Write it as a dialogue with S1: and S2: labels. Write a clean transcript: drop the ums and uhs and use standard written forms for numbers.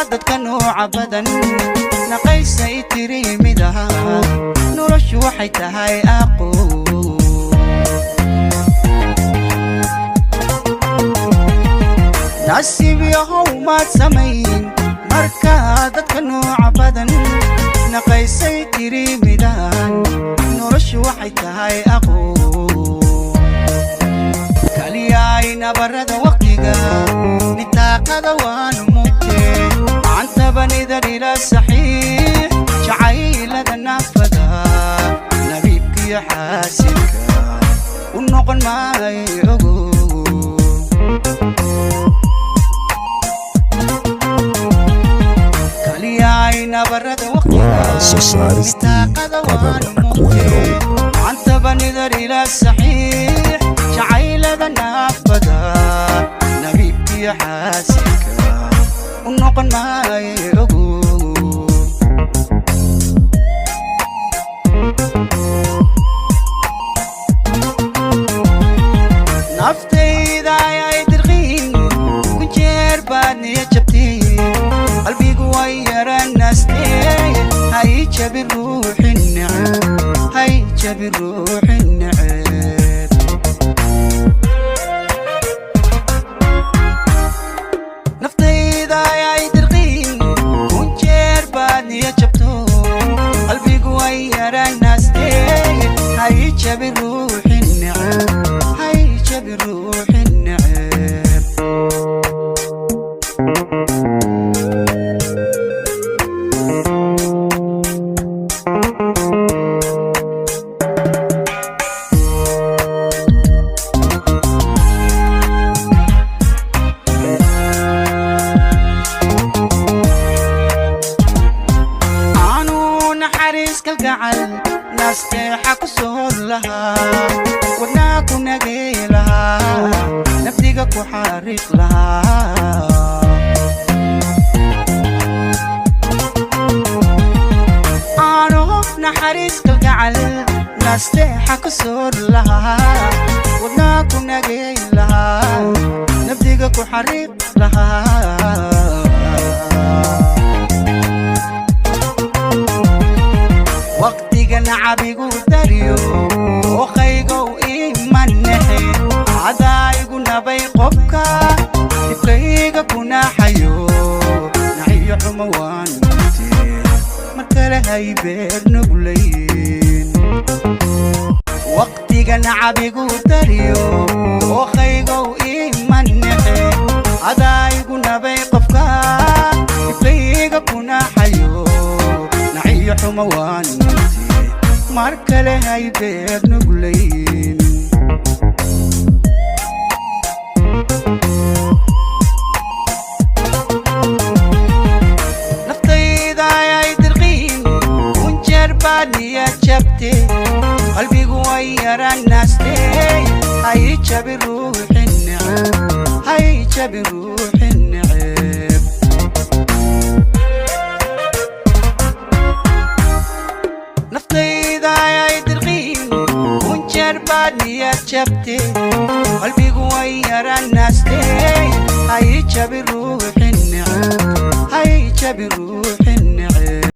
S1: Dadka nooca badan naqaysay tiri midaha, noloshu waxay tahay aqoon. Nasiib yahow maad samayn markaa dadka nooca badan naqaysay tiri midaan, noloshu waxay tahay aqoon. Kaliyaay nabarada waqtiga nitaaqada waanu mugtee, macantabanida ila saxiix jacaylada naafada, nabiibkiyo xaasidka u noqon maayo ogo. Kaliyaay nabarada waqtiga
S2: Waa soo saaristii
S1: nitaaqada
S2: Qadar
S1: waanu mugtee,
S2: Aquero.
S1: Macantabanidar ila saxiix jacaylada naafada, nabiibkiyo xaasidka u noqon maayo ogo. Naftayda ayay dirqiin, ku jeer baad niya jabtay, qalbigu way yaranaastee, hay jabin ruuxin neceb, hay jabin ruuxin neceb. Naftayda ayay dirqiin, kun jeer baad niya jabto, qalbigu way yaranaastee, hay jabin ruuxin neceb, hay jabin ruuxin neceb. Aanu naxariis kalgacal nasteexa ku soor lahaa, wadnaa ku nagay lahaa, naftiga ku xariiq lahaa. Aanu naxariis kalgacal nasteexa ku soor lahaa, wadnaa ku nagay lahaa, naftiga ku xariiq lahaa. Waqtiga nacabigu dariyo ooqaygow imanexe, cadaayigu nabay qobka dibkayga kunaxayo, naxiyo xumo waan mutee, mar kale hay beer nuglayn. Waqtiga nacabigu dariyo ooqaygow imanexe, cadaayigu nabay qofka dibkayga kunaxayo, naxiyo xumo waan mutee, mar kale hay beer nuglayn. Naftayda ayay dirqiin, kun jeer baad niya jabte, qalbigu way yaranaastee, hay jabin ruuxin neceb, hay jabin ruuxin neceb. Naftayda ayay dirqiin, kun jeer baad niya jabte, qalbigu way yaranaastee, hay jabin ruuxin neceb, hay jabin ruuxin neceb.